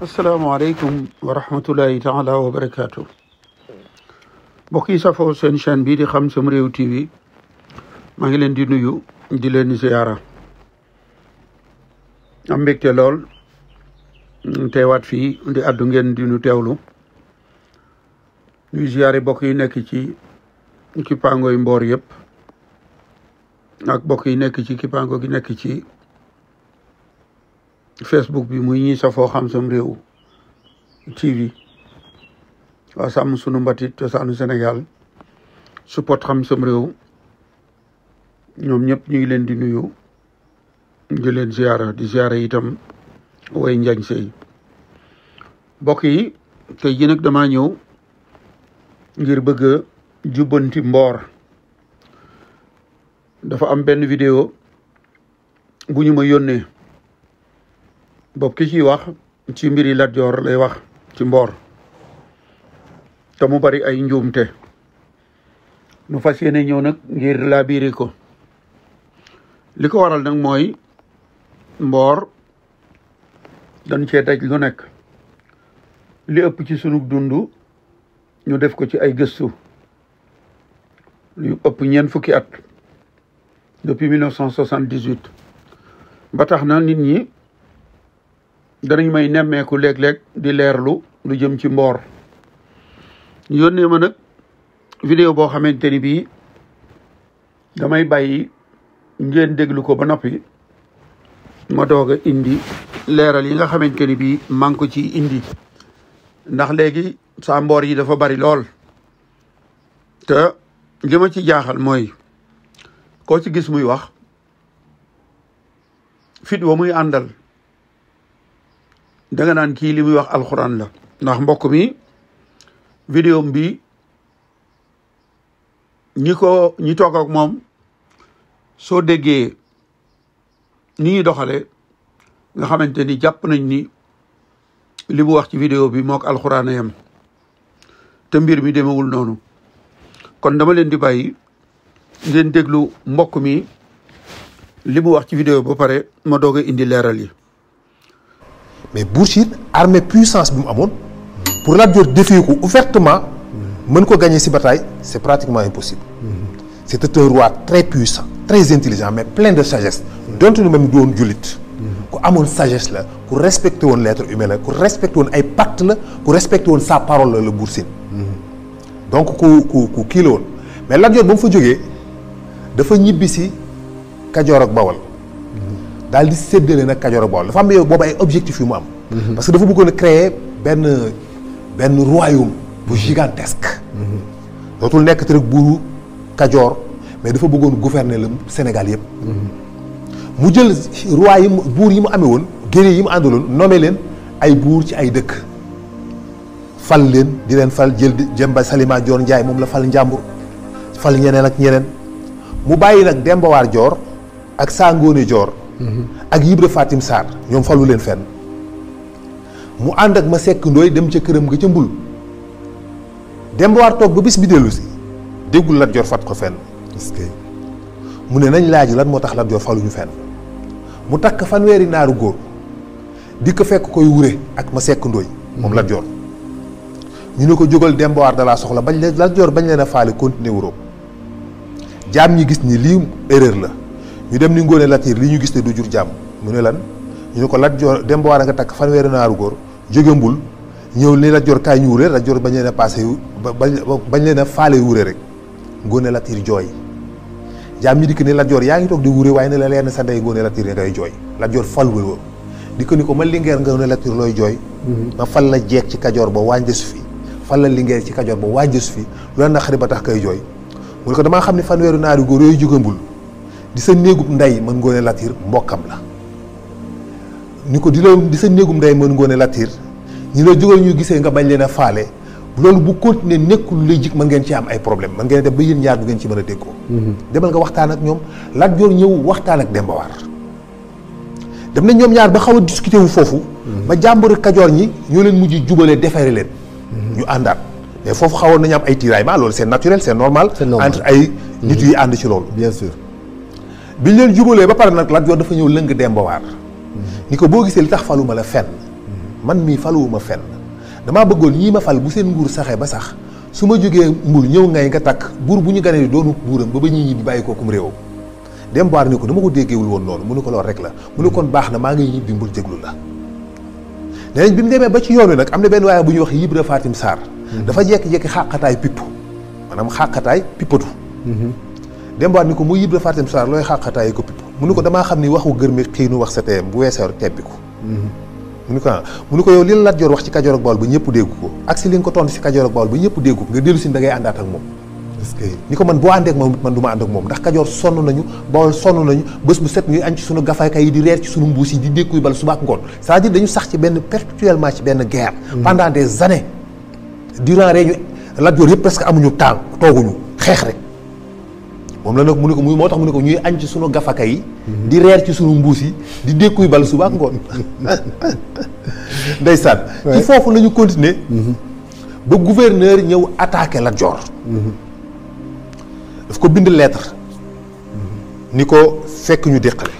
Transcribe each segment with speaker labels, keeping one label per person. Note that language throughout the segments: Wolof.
Speaker 1: asalaamaaleykum wa rahmatullahi taala wa barakaatu. mbokk yi safoo seen chaîne bii di Xam Sam Réew TV maa ngi leen di nuyu di leen ziyaara am mbégte lool teewaat fii di addu ngeen di nu teewlu ñuy ziyaare bokk yi nekk ci kippaangoy mboor yëpp ak bokk yi nekk ci kippaango gi nekk ci Facebook bi muy ñi safoo Xam Sam Réew TV waa sàmm sunu mbatit cosaanu Sénégal support Xam Sam Réew ñoom ñëpp ñu ngi leen di nuyu di leen ziara di ziara itam way njañ sey mbokk yi tey ji nag damaa ñëw ngir bëgg a jubbanti mboor. dafa am benn vidéo bu ñu ma yónnee bopp ki ciy wax ci mbiri Lat Joor lay wax ci mboor te mu bari ay njuumte nu fas yéene ñëw nag ngir laa biiri ko li ko waral nag mooy mboor dañ cee daj lu nekk li ëpp ci sunu dund ñu def ko ci ay gëstu lu ëpp ñeent fukki at depuis 1978 ba tax na nit ñi danañ may nemmeeku léeg-léeg di leerlu lu jëm ci mboor ñu yónnee ma nag vidéo boo xamante ni bii damay bàyyi ngeen déglu ko ba noppi ma doog a indi leeral yi nga xamante ni bii maa ngi ko ci indi ndax léegi saa mboor yi dafa bari lool te li ma ci jaaxal mooy koo ci gis muy wax fit wa muy àndal danga naan kii li muy wax alxuraan la ndax mbokk mi vidéo bi ñi toog ak moom soo déggee ni ñuy doxale nga xamante ni jàpp nañ ni li mu wax ci vidéo bi mook alxuraan a yem te mbir mi demewul noonu kon dama leen di bàyyi ngeen déglu mbokk mi li mu wax ci vidéo ba pare ma doog a indi leeral yi.
Speaker 2: mais Bour Sine armée puissance bi mu amoon pour Lat Joor défier ko ouvertement mën ko gagner ci bataille c'est pratiquement impossible. C'était un roi très puissant très intelligent mais plein de sagesse donte lu même doon jullit ku amoon sagesse la ku respecté woon l'être humain la ku respecté woon ay pacte la ku respecté woon sa parole la Bour Sine donc ku kii la woon mais Lat Joor ba mu fa jógee dafa ñibbi si Kajoor ak Bawol daal di séddale nag Kajoor ak Bawol dafa am boobu ay objectifs yu mu am. parce que dafa bëggoon a créer benn royaume bu gigantesque. dootul nekk te rek buuru Kajoor mais dafa bëggoon gouverner le Sénégal yëpp. mu jël roi yi buur yi mu amee woon guerrier yi mu àndaloon nommé leen ay buur ci ay dëkk. fal leen di leen fal jël Jemba Salima Joor Njaay moom la fal Njàmbur fal ñeneen ak ñeneen mu bàyyi nag Demba War Joor ak Sangoone Joor ak Ibra Fatim Sarr ñoom falu leen fenn mu ànd ak ma sekk ndooy dem ca këram nga ca mbul Demba War toog ba bis bi dellu si déggul Lat Joor fat ko fenn parce que mu ne nañ laaj lan moo tax Lat Joor faluñu fenn mu takk fanweeri naaru góor di ko fekk koy wure ak ma sekk ndooy moom Lat Joor ñu ne ko jógal Demba War da laa soxla bañ leen Lat Joor bañ leen a faale continuer wuroo jaam ñi gis ni lii erreur la ñu dem ni Ngoone Latiir li ñu gis ne du jur jàmm mu ne lan ñu ne ko Lat Joor Demba War a nga takk fanweeri naaru góor jóge mbul ñëw ni Lat Joor kaay ñu wure Lat Joor bañ leen a passé bañ leen a faale wure rek Ngoone Latiir jooy jaam ñi dikk ne Lat Joor yaa ngi toog di wure waaye ne la leer na sa ndey Ngoone Latiir ne ngay jooy Lat Joor fal wul di ko ni ko ma Linguère Ngoone Latiir looy jooy ma fal la jeeg ci Kajoor ba waañ desu fi fal la Linguère ci Kajoor ba waañ desu fi lu la naqari ba tax kay jooy mu ne ko damaa xam ne fanweeru naaru góor yooyu jóge mbul di sa néegub ndey mën Ngoone Latiir mbokkam la ni ko di sa néegub ndey mën Ngoone Latiir ñi la jógal ñu gisee nga bañ leen a faale loolu bu continuer nekkul lu lay jik mën ngeen ci am ay problème mën ngeen def ba yéen ñaar du ngeen ci mën a déggoo demal nga waxtaan ak ñoom Lat Joor ñëw waxtaan ak Demba War dem na ñoom ñaar ba xaw a discuter wu foofu ba jàmbur Kajoor ñi ñoo leen mujj jubalee defare leen ñu àndaat mais foofu xawoon nañu am ay tiraillement loolu c'est naturel c'est normal entre ay nit yi ànd ci loolu
Speaker 3: bien sûr
Speaker 2: biñ leen jubalee ba pare nag Lat Joor dafa ñëw lëng Demba War ni ko boo gisee li tax faluma la fenn man mii faluwuma fenn damaa bëggoon ñii ma fal bu seen nguur saxee ba sax su ma jógee mbul ñëw ngay nga takk buur bu ñu ganee doonu buuram ba ñi ñibbi bàyyi kookum réewam dem baar ni ko dama ko déggeewul woon noonu mu ne ko lool rek la mu ne kon baax na maa ngi ñibbi mbul jéglu la nee nañ bi mu demee ba ci yoon wi nag am na benn waaye bu ñuy wax Ibra Fatim Sarr dafa jekki-jekki xàqataay pipp maanaam xàqataay pippatu dem baar ni ko mu Ibra Fatim Sarr looy xàqataay ko pipp mu ne ko damaa xam ni waxu gër mi xëy nu wax sa teyam bu weesoo tebbi ko mu ni ko yow li la Lat Joor wax ci Kajoor ak Bawol ba ñëpp dégg ko ak si li nga ko tontu si Kajoor ak Bawol ba ñëpp dégg ko nga dellu si da ngay àndaat ak moom ni ko man boo àndee ak moom man du ma ànd ak moom ndax Kajoor sonn nañu Bawol sonn nañu bés bu set ñuy añ ci sunu gafayka yi di reer ci sunu mbuus yi di dékkuy bal suba ak ngoon c'est-à-dire dañu sax ci benn perpétuellement ci benn guerre pendant des années durant réñu Lat Joor yëpp presque amuñu temps tooguñu xeex rek moom la nag mu ne ko moo tax mu ne ko ñuy añ ci sunu gafaka yi di reer ci sunu mbuus yi di dékkuy bal suba ak ngoon ndeysaan ci foofu la ñu continuer ba gouverneur ñëw attaqué Lat Joor daf ko bind lettre ni ko fekk ñu déqale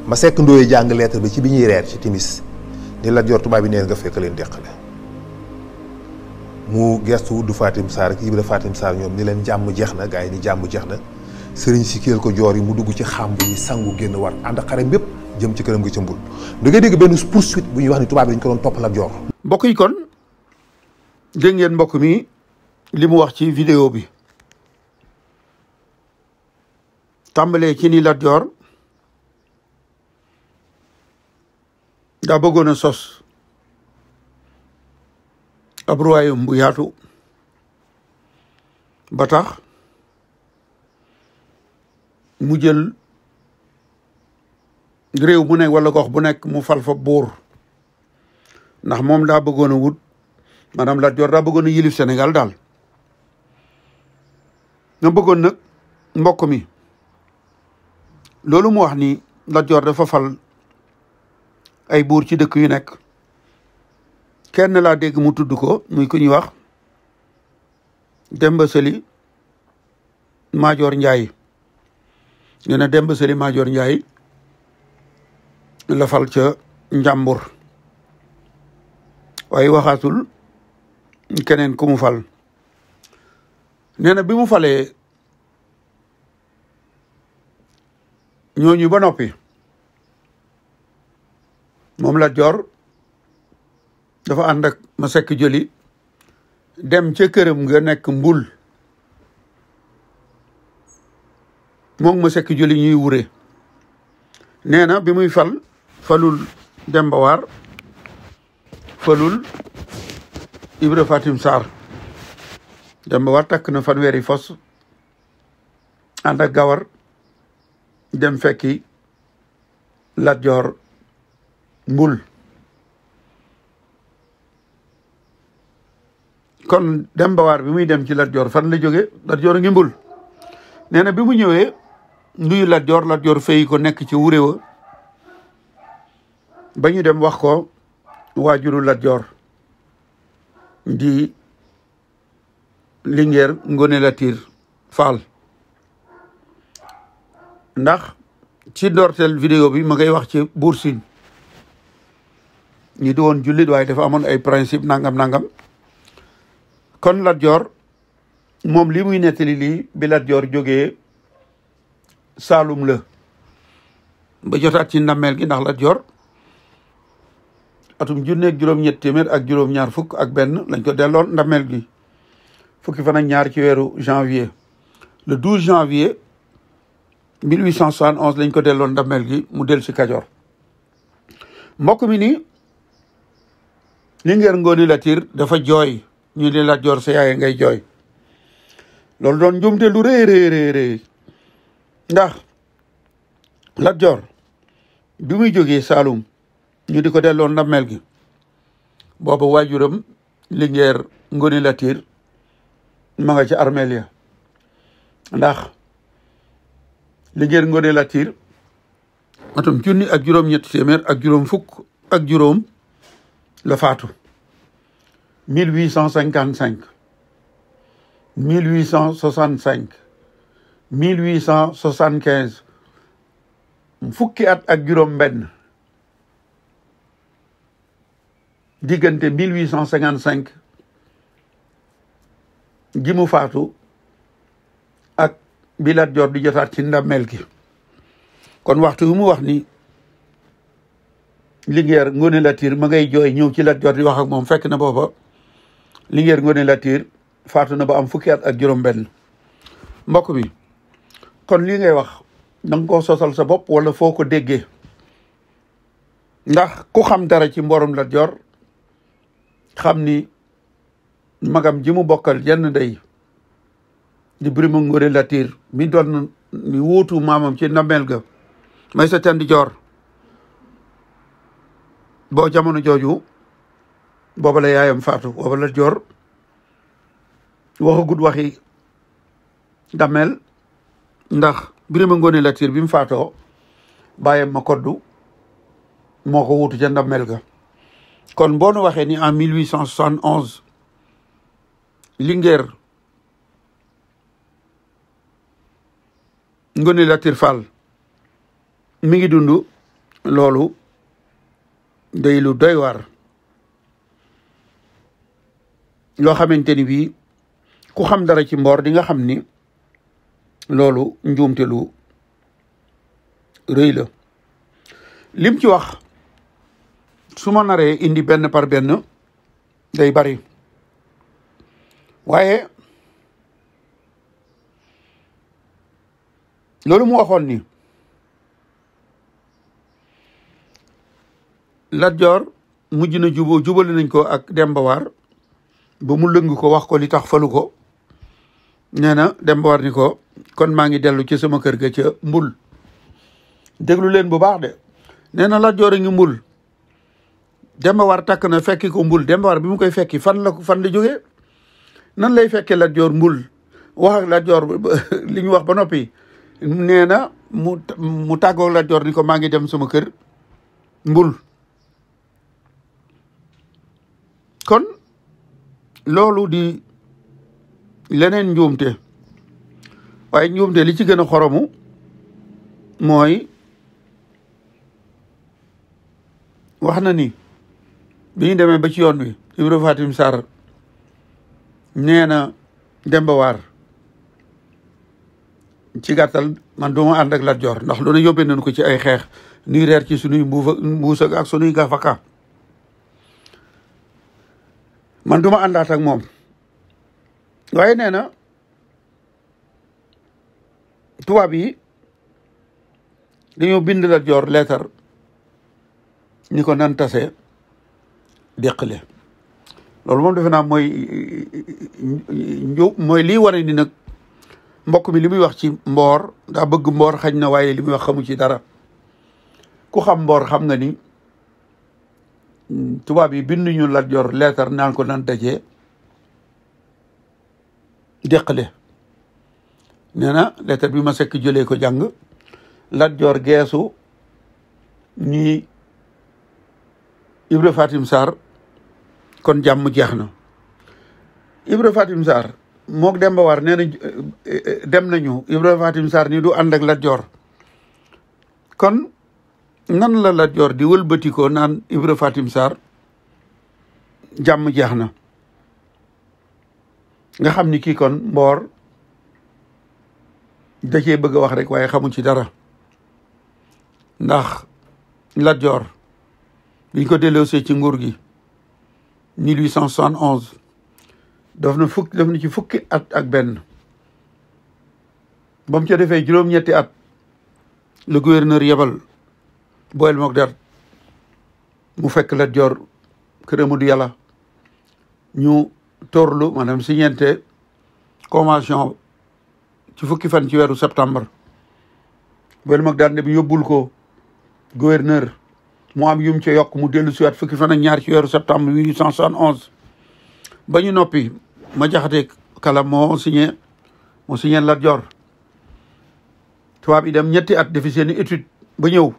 Speaker 2: ma sekk ndooyee jàng lettre bi ci bi ñuy reer ci timis ni Lat Joor tubaab bi neen nga fekk leen déqale mu gestu du Fatim Sarr ak Ibra Fatim Sarr ñoom ni leen jàmm jeex na gars yi ni jàmm jeex na sëriñ si kéel ko joor yi mu dugg ci xàmb yi sangu génn war ànd ak xare bépp jëm ci këram nga ca mbul da ngay dégg benn poursuite bu ñuy wax ni tubaab yi dañ ko doon topp Lat Joor
Speaker 1: mbokk yi kon dégg ngeen mbokk mi li mu wax ci vidéo bi tàmbalee ci ni Lat Joor daa bëggoon a sos ab royaume bu yaatu ba tax mu jël réew bu nekk wala gox bu nekk mu fal fa buur ndax moom daa bëggoon a wut maanaam Lat Joor daa bëggoon a yilif Sénégal daal nga bëggoon nag mbokk mi loolu mu wax ni Lat Joor dafa fal ay buur ci dëkk yu nekk kenn laa dégg mu tudd ko muy ku ñuy wax Demba Sëli Maajoor Njaay nee na Demba Sëli Maajoor Njaay la fal ca Njàmbur waaye waxaatul keneen ku mu fal nee na bi mu falee ñooñu ba noppi moom Lat Joor dafa ànd ak ma sekk jëli dem ca këram nga nekk mbul moom ma sekk jëli ñuy wure nee na bi muy falul Demba War falul Ibra Fatim Sarr Demba War takk na fanweeri fos ànd ak gawar dem fekki Lat Joor mbul kon Demba War bi muy dem ci Lat Joor fan la jóge Lat Joor a ngi mbul nee na bi mu ñëwee nuyu Lat Joor fay ko nekk ci wure wa ba ñu dem wax ko waajuru Lat Joor di Linguère Ngoné Latyr Fall ndax ci ndorteel vidéo bi ma ngay wax ci Buur Siin ñi di woon jullit waaye dafa amoon ay principe nangam kon Lat Joor moom li muy nettali lii bi Lat Joor jógee Saalum la ba jotaat ci ndameel gi ndax Lat Joor atum junneeg juróom-ñett téeméer ak juróom-ñaar fukk ak benn lañ ko delloon ndameel gi fukki fan ak ñaar ci weeru janvier le 12 janvier 1871 lañ ko delloon ndameel gi mu del si Kajoor mbokk mi ni Linguère Ngoné Latyr dafa jooy ñu ne Lat Joor sa yaay ngay jooy loolu doon njumte lu rëy ndax Lat Joor bi muy jógee Saalum ñu di ko delloo ndameel gi booba waajuram Linguère Ngoné Latyr ma nga ci armeel ya ndax Linguère Ngoné Latyr atum junni ak juróom-ñetti téeméer ak juróom fukk ak juróom la faatu 1855 1865 1875 fukki at ak juróom benn diggante 1855 gi mu faatu ak bi Lat Joor di jotaat ci ndàmmeel gi. kon waxtu wi mu wax ni Linguère Ngoné Latyr ma ngay jooy ñëw ci Lat Joor di wax ak moom fekk na booba Linguère Ngoné Latyr faatu na ba am fukki at ak juróom-benn. mbokk bi kon lii ngay wax danga koo sosal sa bopp wala foo ko déggee, ndax ku xam dara ci mborom Lat Joor xam ni magam ji mu bokkal jenn ndey di Birima Ngoné Latyr mi doon mi wuutu maamam ci ndameel ga Maysa Tendi Joor, boo jamono jooju booba la yaayam faatu. booba Lat Joor waxagut waxi ndameel, ndax Birima Ngoné Latyr bi mu faatoo bàyyam ma koddu moo ko wuutu ca ndameel ga. kon boo nu waxee ni en 1871 Linguère Ngoné Latyr Fall mi ngi dund, loolu day lu doy waar loo xamante ni bii ku xam dara ci mboor di nga xam ni loolu njuumte lu rëy la. lim ci wax su ma naree indi benn par benn day bari, waaye loolu mu waxoon ni Lat Joor mujj na jubale nañ ko ak Demba War ba mu lëng ko wax ko li tax falu ko. nee na Demba War ni ko kon maa ngi dellu ci sama kër ga ca Mbul. déglu leen bu baax de, nee na Lat Joor a ngi Mbul, Demba War takk na fekki ko Mbul. Demba War bi mu koy fekki fan la jógee, nan lay fekkee Lat Joor Mbul wax ak Lat Joor li ñu wax ba noppi. nee na mu tàggoog Lat Joor ni ko maa ngi dem sama kër Mbul. kon loolu di leneen njuumte, waaye njuumte li ci gën a xoromu mooy wax na ni bi ñu demee ba ci yoon wi Ibra Fatim Sarr nee na Demba War ci gàttal man duma ànd ak Lat Joor ndax lu ne yóbbee nañu ko ci ay xeex nuy reer ci sunuy mbuus ak sunuy gafaka, man duma àndaat ak moom. waaye nee na tubaab yi dañoo bind Lat Joor leetar ni ko nan tase déqale. loolu moom defe naa mooy lii wane ni nag mbokk mi li muy wax ci mboor daa bëgg mboor xañ na, waaye li muy wax xamu ci dara. ku xam mboor xam nga ni tubaab yi binduñu Lat Joor leetar naan ko nan dajee déqale. nee na leetar bi ma sekk jëlee ko jàng, Lat Joor geesu ñi Ibra Fatim Sarr kon jàmm jeex na. Ibra Fatim Sarr mook Demba War nee na dem nañu, Ibra Fatim Sarr ni du ànd ak Lat Joor. kon nan la Lat Joor di wëlbati ko naan Ibra Fatim Sarr jàmm jeex na? nga xam ni kii kon mboor da cee bëgg a wax rek waaye xamu ci dara. ndax Lat Joor biñ ko delloosee ci nguur gi 1871 daf na ci fukki at ak benn. ba mu ca defee juróom-ñetti at le gouverneur yebal Boel Mogdar mu fekk Lat Joor kër Amadou Yàlla ñu torlu maanaam signente convention ci fukki fan ci weeru septembre. Boel Mogdar ne bi yóbbul ko gouverneur mu am yum ci yokk mu dellu siwaat fukki fan ak ñaar ci weeru septembre 1871 ba ñu noppi ma jaxate kala moo signé Lat Joor. tubaab yi dem ñetti at defi seeni étude ba ñëw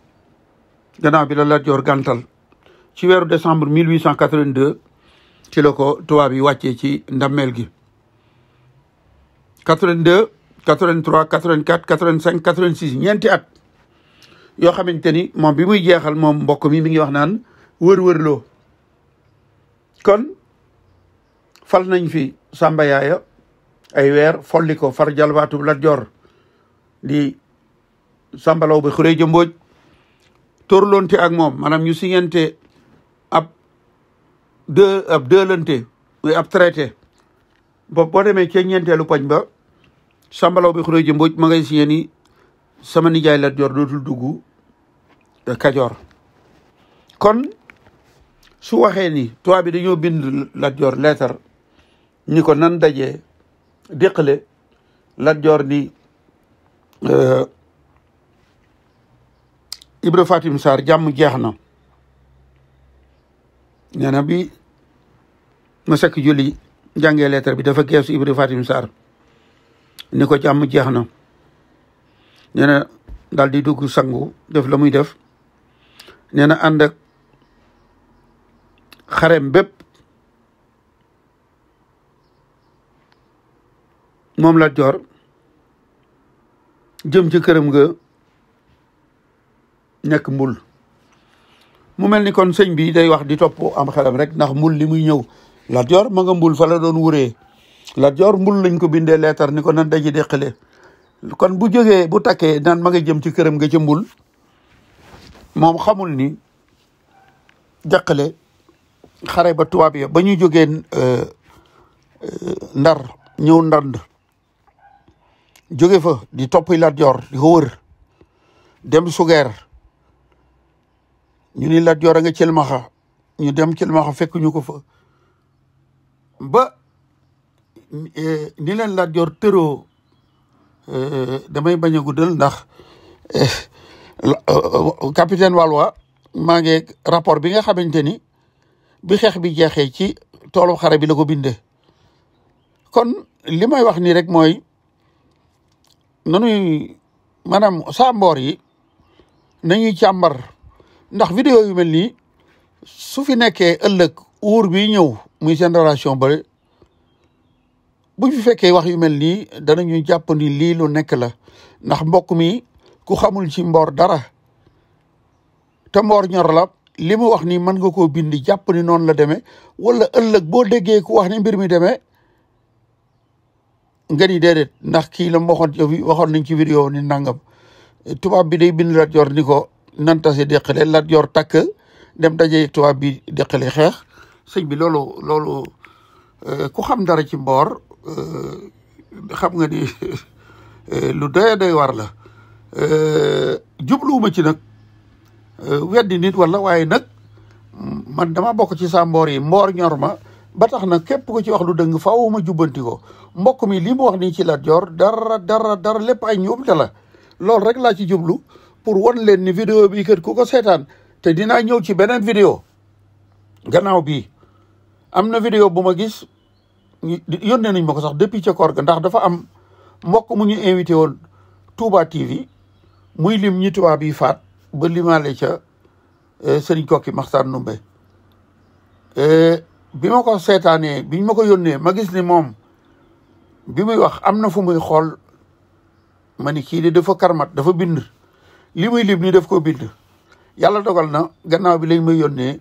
Speaker 1: gannaaw bi la Lat Joor gàntal ci weeru décembre 1882 ci la ko tubaab yi wàccee ci ndàmmeel gi. 82 83 84 85 86 ñeenti at yoo xamante ni moom bi muy jeexal moom mbokk mi ngi wax naan wër-wërloo kon fal nañ fi Samba Yaaya ay weer folli ko far jalbaatu Lat Joor di Samba Laobé Khourédia Mbodj torlonte ak moom maanaam ñu signante ab dëlante ab traité boo demee ca ñeenteelu poñ ba Samba Laobé Khourédia Mbodj ma ngay signé ni sama nijaay Lat Joor dootul dugg Kajoor. kon su waxee ni tubaab bi dañoo bind Lat Joor leetar ni ko nan dajee déqale Lat Joor ni Ibra Fatim Sarr jàmm jeex na nee na bi ma sekk julli jàngee leetar bi dafa geesu Ibra Fatim Sarr ni ko jàmm jeex na nee na daal di dugg sangu def la muy def nee na ànd ak xarem bépp moom Lat Joor jëm ci këram nga nekk mbul mu mel ni kon sëñ bi day wax di topp am xelam rek ndax mbul li muy ñëw Lat Joor ma nga mbul fa la doon wuree Lat Joor mbul lañ ko bindee leetar ni ko nan daji déqale kon bu jógee bu takkee naan ma nga jëm ci këram nga ca mbul moom xamul ni déqale xare ba tubaab ya ba ñu jógee Ndar ñëw Ndand jóge fa di toppi Lat Joor di ko wër dem Sugeer ñu ni Lat Joor a nga Cilmaxa ñu dem Cilmaxa fekk ñu ko fa ba ni leen Lat Joor tëroo damay bañ a guddal ndax capitaine Walwa maa ngi rapport bi nga xamante ni bi xeex bi jeexee ci toolu xare bi la ko bindee kon li may wax nii rek mooy nanuy maanaam saa mboor yi nañuy càmbar ndax vidéo yu mel nii su fi nekkee ëllëg wuur bi ñëw muy génération ba bu fi fekkee wax yu mel nii danañu jàpp ni lii lu nekk la ndax mbokk mi ku xamul ci mboor dara te mboor ñor la li mu wax ni mën nga koo bind jàpp ni noonu la demee wala ëllëg boo déggee ku wax ni mbir mi demee nga ni déedéet ndax kii la mu waxoon nañ ci vidéo ni nangam tubaab bi day bind Lat Joor ni ko nan tase déqale Lat Joor takk dem daje tubaab bi déqale xeex sëñ bi loolu ku xam dara ci mboor xam nga ni lu doy war la jubluwuma ci nag weddi nit wala waaye nag man dama bokk ci sa mboor yi mboor ñor ma ba tax na képp ko ci wax lu dëng faaw ma jubbanti ko mbokk mi li mu wax nii ci Lat Joor dara lépp ay njuumte la loolu rek laa ci jublu pour wan leen ni vidéo bi kat ku ko seetaan te dinaa ñëw ci beneen vidéo gannaaw bii am na vidéo bu ma gis yónnee nañ ma ko sax depuis ca koor ga ndax dafa am mbokk mu ñu invité woon Touba TV muy lim ñi tubaab yi faat ba limaale ca Sëriñ Kokki Maxtaar Numbe bi ma ko seetaanee biñ ma ko yónnee ma gis ni moom bi muy wax am na fu muy xool ma ni kii de dafa karmat dafa bind li muy lim ni daf ko bind yàlla dogal na gannaaw bi lañ may yónnee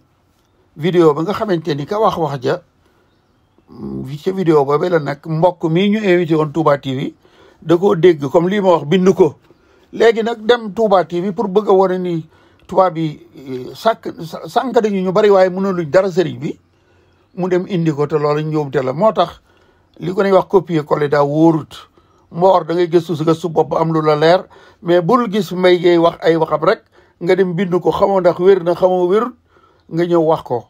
Speaker 1: vidéo ba nga xamante ni ka wax ja ca vidéo ba la nag mbokk mii ñu invité woon Touba TV da koo dégg comme lii ma wax bind ko léegi nag dem Touba TV pour bëgg a wane ni Touba bi sànq dañu ñu bari waaye mënuluñ dara sëriñ bi mu dem indi ko te loolu njuumte la moo tax li ko ñuy wax copier coller daa wóorut mboor da ngay gëstu bopp am lu la leer mais bul gis Mbaye Guèye wax ay waxam rek nga dem bind ko xamoo ndax wér na xamoo wérut nga ñëw wax ko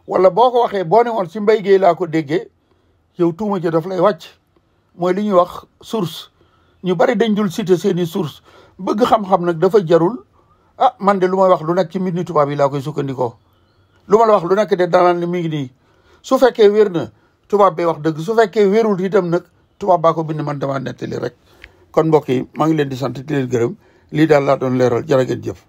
Speaker 1: wala boo ko waxee boo ne woon si Mbaye Guèye laa ko déggee yow tuuma ci daf lay wàcc mooy li ñuy wax source ñu bari dañ dul citer seeni source bëgg xam-xam nag dafa jarul man de lu may wax lu nekk ci mbindi tubaab yi laa koy sukkandikoo lu ma la wax lu nekk de danaan mi ngi nii su fekkee wér na tubaab bay wax dëgg su fekkee wérul itam nag tubaab baa ko bind man dama nettali rek kon mbokk yi maa ngi leen di sant di leen gërëm lii daal laa doon leeral jërë ngeen jëf